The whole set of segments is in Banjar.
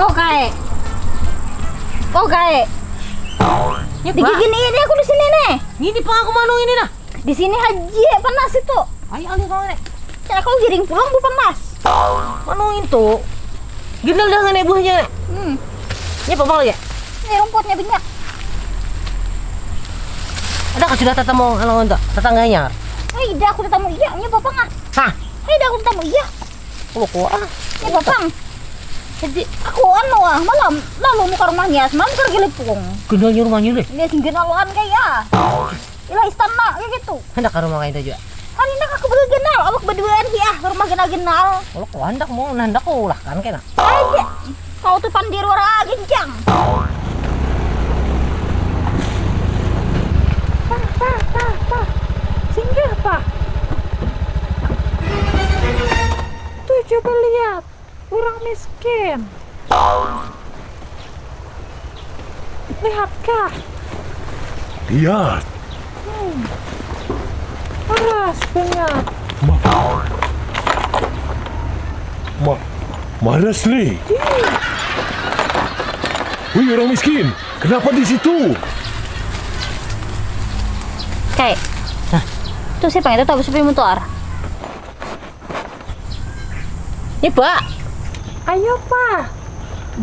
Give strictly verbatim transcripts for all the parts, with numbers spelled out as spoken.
Oke. Oke. Ini, Pak. Digigit ini aku di sini nih. Ini, Pak, aku manung ini nah. Di sini haji panas itu. Ayo, ayo, kau nih. Ya, aku giring pulang, bu, panas. Manung itu. Gendal dah nganai buahnya. Hmm. Ini apa, Bang, ya? Ini rumputnya banyak. Ada kah sudah tatamu anu untuk tetangganya? Eh, ida aku tatamu iya, ini apa, Bang, ah? Hah? Eh, ida aku tatamu iya. Lu kok ah? Ini apa, Bang? Jadi aku anu ah, malam lalu muka rumahnya, semalam ke Gelipung. Gendalnya rumahnya deh. Ini sing genalan kayak. Ilah istana kayak gitu. Hendak ke rumah kayak itu juga. Hari ini aku bagi genal, awak berduaan sih ah, rumah genal-genal. Kalau kau hendak mau, nah, hendak kau ulahkan kena. Aja. Kau tuh pandir wara genjang. Pak, pak, pak, pak. Singgah, pak. Tuh, coba lihat. Orang miskin. Lihatkah? Lihat. Hmm. Paras banget. Ma, ma, maras, Li. Ih. Wih, orang miskin. Kenapa di situ? Kayak. Hah? Tuh siapa itu tahu sepi mutuar? Nih, Pak. Ayo, Pak.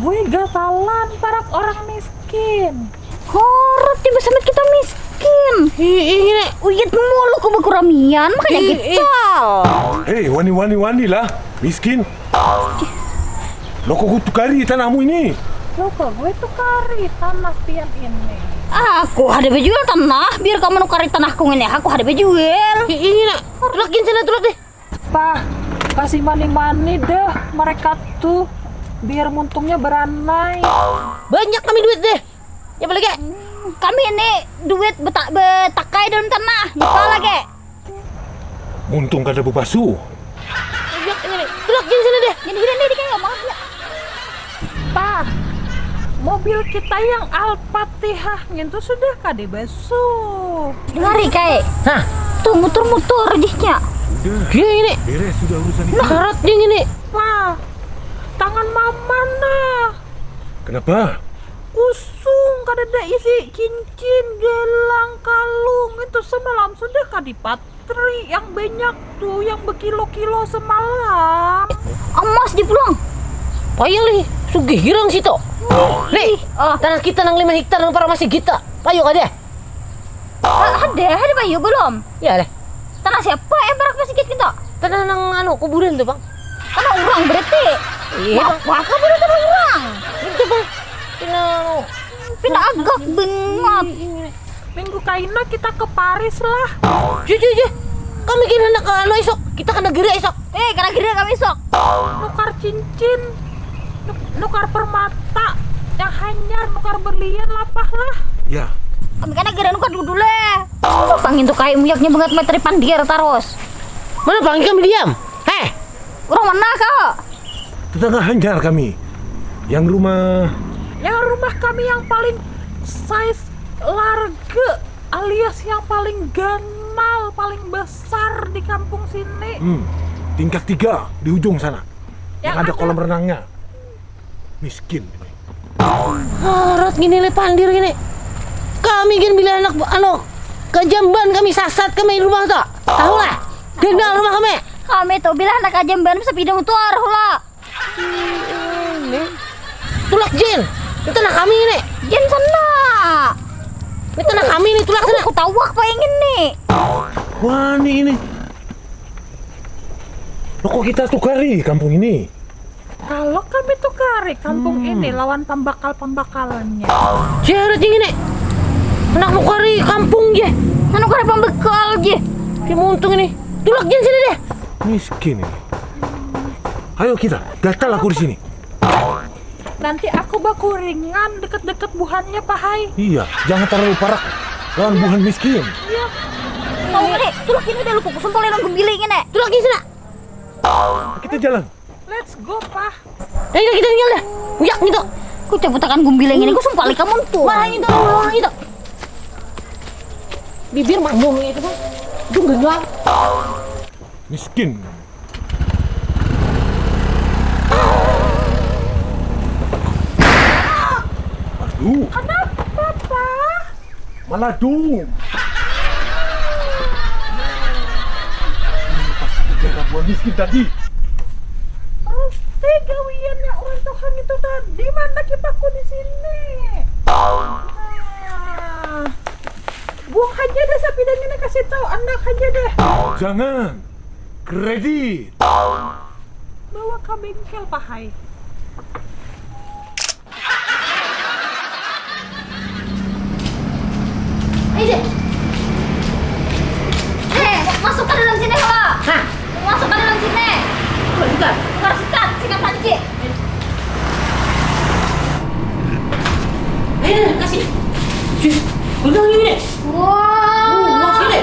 Gue gatalan parak orang miskin. Horot tiba sampai kita miskin. Ih, ih, ini. Uyat mulu ku bakuramian, makanya Ih, ih. Gital. Eh, wani, wani, wani lah. Miskin. Lo kok tukari tanahmu ini? Lo kok gue tukari tanah pian ini? Aku ada bejual tanah, biar kamu nukari tanahku ini. Aku ada bejual. Ih, ini nak. Tulak gin sana, tulak deh. Pah, kasih mani-mani deh mereka tuh, biar muntungnya beranai. Banyak kami duit deh. Ya, boleh, Kak? Kami ini duit beta-, betakai dalam tanah. Nyapa lagi? Muntung kada bebasu. Banyak ini. Tulak gin sana deh. Gini, gini, gini, kayak maaf ya. Pah, mobil kita yang Al-Fatihah ngintu sudah kada basuh. Ngari, kai. Hah? Tuh, mutur-mutur jihnya. Udah. Dia ini. Beres sudah urusan itu. Nah, karat dia ini. Wah, tangan mama nah. Kenapa? Kusung, kada ada isi cincin, gelang, kalung. Itu semalam sudah kadipat. Teri yang banyak tuh, yang berkilo-kilo semalam. Emas di pulang. Payah lih, sugih girang situ. Nih, oh. Tanah kita nang lima hektar nang para masih kita. Payu kada? Ah, ada, ada payu belum? Ya deh. Tanah siapa yang parak masih kita? Tanah nang anu kuburan tuh, Bang. Tanah orang berarti. Iya, Bang. Apa kuburan tanah orang? Itu, Bang. Pina anu. Pina agak banget. Minggu kaina kita ke Paris lah. Jih, jih, jih. Kami kira nak ke anu esok. Kita kena gerak esok. Eh, kena gerak kami esok. Nukar cincin. Nuk-, nukar permata. Yang hanyar, nukar berlian lapah lah. Ya. Kami kena gerak nukar dulu deh. Pangin tuh kayak muyaknya banget materi pandir terus. Mana pangin kami diam? Heh. Orang mana kau? Tetangga hanyar kami. Yang rumah Yang rumah kami yang paling size large alias yang paling ganal, paling besar di kampung sini. Hmm, tingkat tiga di ujung sana. Yang Yang ada ada kolam renangnya. Miskin. Harat gini le pandir gini. Kami gin bila anak anu kejamban kami sasat kami rumah tu. Tahu lah. Ganal rumah kami. Kami tu bila anak kejamban sepeda motor lah. Ini. Tulak Jin. Itu anak kami ini. Jin sana. Itu anak kami ini tulak sana. Aku tawak paling ini. Wah, ini ini. Lo kok kita tukari kampung ini? Kalau kami tukari kampung Hmm. ini lawan pambakal-pambakalannya. Jarat Jin ini. Anak tukari kampung je. Anak tukari pambakal je. Si muntung ini. Tulak Jin sini deh. Miskin ini. Ayo kita, gatal aku di sini. Nanti aku bakuringan deket-deket buhannya, Pak Hai. Iya, jangan terlalu parak lawan buhan miskin. Iya. Mau ini, tulak ini dah lu kuku sumpah lelong gembili ini. Tulak ini sana. Kita jalan. Let's go, Pak. Dah, kita tinggal dah. Uyak gitu. Ku cabutakan gembili ini, ku sumpah lelong kamu tuh. Wah, itu, wah, itu. Bibir mamung itu kan. Itu gengar. Miskin. Duh. Kenapa, Pak? Malah dum. Pasti gara buah miskin tadi. Pasti gawiannya orang Tuhan itu tadi. Mana kipaku di sini? Nah. Buang aja deh sapidanya nih, kasih tahu anak aja deh. Jangan. Kredit. Bawa ke bengkel, Pak Hai. Ayo deh. Eh, masuk ke dalam sini, Halo. Hah? Masuk ke dalam sini. Keluar juga. Keluar sikat, sikat panci. Ayo deh, kasih. Cus, udah ini. Wah. Luas ini.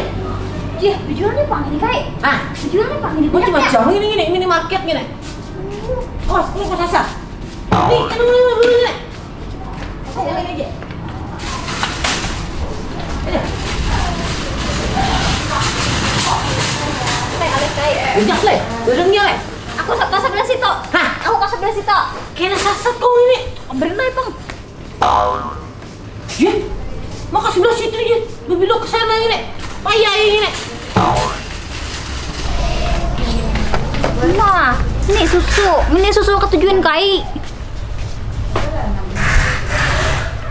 Jih, bujur nih pang ini, Kai. Hah? Bujur nih pang ini. Mau cuma jauh ini, ini minimarket gini. Awas, lu kok sasar. Nih, aduh, aduh, aduh, aduh. Aku ngomongin aja. Aduh. Teh, alih, teh. Udah, Le. Ujungnya, Le. Aku sa-, ke sebelah situ. Hah? Aku ke sebelah situ. Kena sasat kau ini. Bener, Pang. Ya, maka sebelah situ ya. Bebelok ke sana ini. Payah ini. Nah, ini susu. Ini susu ketujuan kai.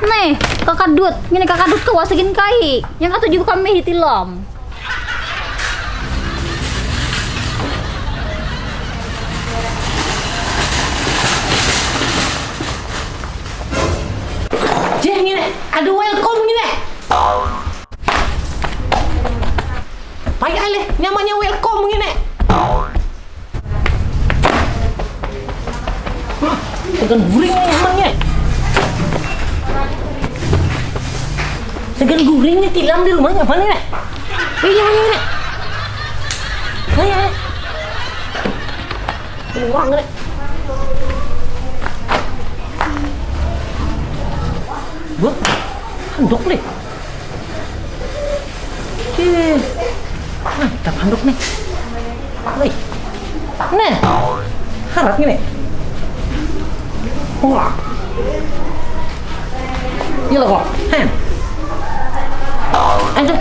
Nih, kakadut. Ini kakadut kawas gin kai. Yang ketujuh kami ditilam. Jeh, ngini, ada welcome ngini. Pai alih, nyamannya welcome ngini. Wah, tekan guring nyamannya. Segan guring nih tilam di rumahnya mana nih? Ini mana ini? Mana ini? Kurang nih. Buat handuk nih. Cih. Mantap handuk nih. Wih. Nah. Harat gini. Wah. Gila kok. Hen. Aduh.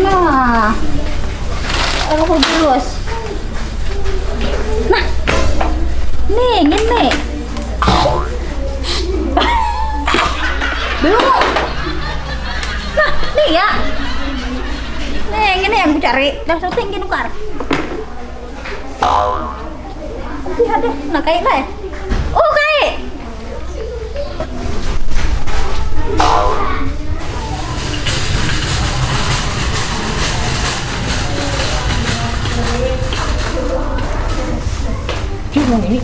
Nah. Aku terus. Nah. Nih, ngini. Belum. Nah, nih ya. Nih, ngini yang ku cari. Dah syuting gini nukar. Tapi ada, nah kayak lah ya. Oh, kayak. Cuma ini.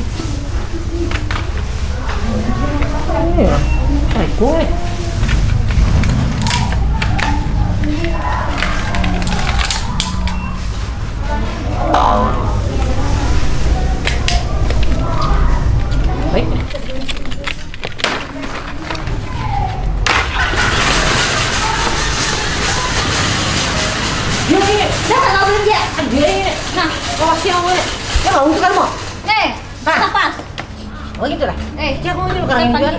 Iya, baik gue. Baik. Dia ini. Dah, kalau belanja. Dia ini. Nah. Oh, siang gue. Ya, mau tukar mau. Nih, nah. Pas. Oh, gitu lah. Eh, dia mau dulu sekarang jual.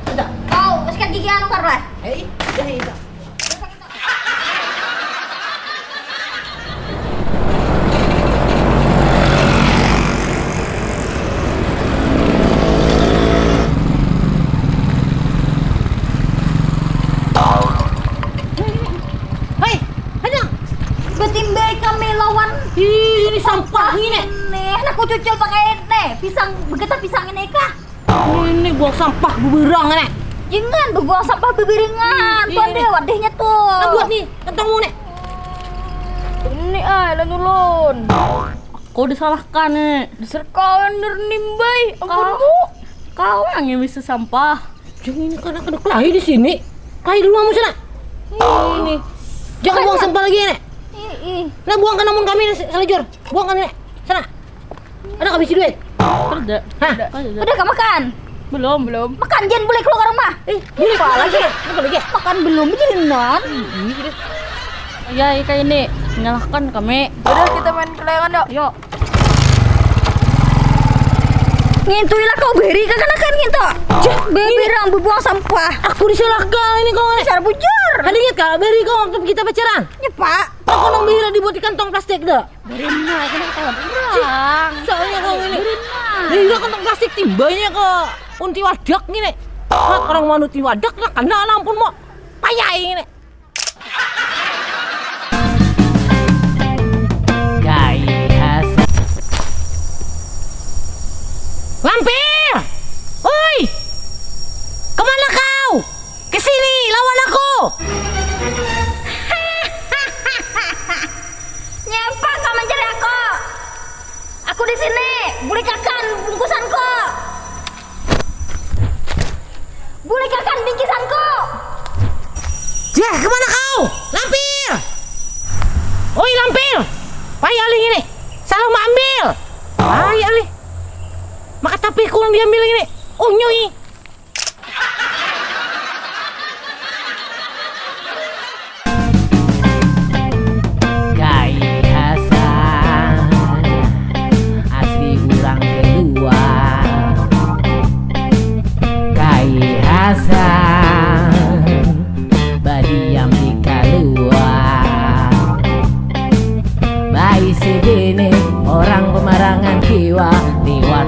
Sudah. Kau sikat gigi anu kar lah. Eh, iya, iya. Hei, Hajang. Betimbai kami lawan. Ih, ini sampah ini. Nih, aku cucul pakai ini. Pisang, begetah pisang ini kah? Ini buang sampah beberang nih. Jangan berbuang sampah beberengan. Tuan deh wadahnya tuh. Nah, buat nih, kantongmu nih. Ini ah, lan ulun. Kau disalahkan nih. Dasar kau yang nimbai. Ampun, Bu. Kau yang bisa sampah. Jangan ini kan akan kelahi di sini. Kelahi dulu kamu sana. Ini. Jangan buang sampah lagi nih. Ih, ih. Nah, buang ke namun kami nih, salajur. Buang kami nih. Sana. Ada nggak bisi duit? Ada. Hah? Ada. Udah gak makan? Belum. Belum. Makan, jangan boleh keluar rumah. Eh, boleh keluar lagi. Makan lagi. Makan belum, jadi non. Iya, kayak ini menyalahkan kami. Udah, kita main kelayangan yuk. Yuk. Ngintuilah kau beri kakanakan ngintu. Jah, beri orang bubuang sampah. Aku disalahkan ini kau. Dasar bujur. Ada ingat kak, beri kau waktu kita pacaran. Ya pak. Aku nang bihira dibuat di kantong plastik dah. Beri mah, aku nak tahu orang. Soalnya kau ini. Beri mah. Bihira kantong plastik timbanya ke unti wadak gini. Hak orang mau unti wadak lah, kena ampun mau. Payah ini. Gaya. Lampir! Oi! Kemana kau? Ke sini, lawan aku! Nyapa kau mencari aku? Aku di sini, bulikakan bungkusanku. Bulikakan bingkisanku. Jah, kemana kau? Lampir! Oi, Lampir! Pai alih ini. Salah maambil. Pai alih. Maka tapi kurang diambil ini. Unyui. Kai Hasan asli urang keluar. Kai Hasan badiam di kaluar. Baisi bini orang pemarangan kiwa liwat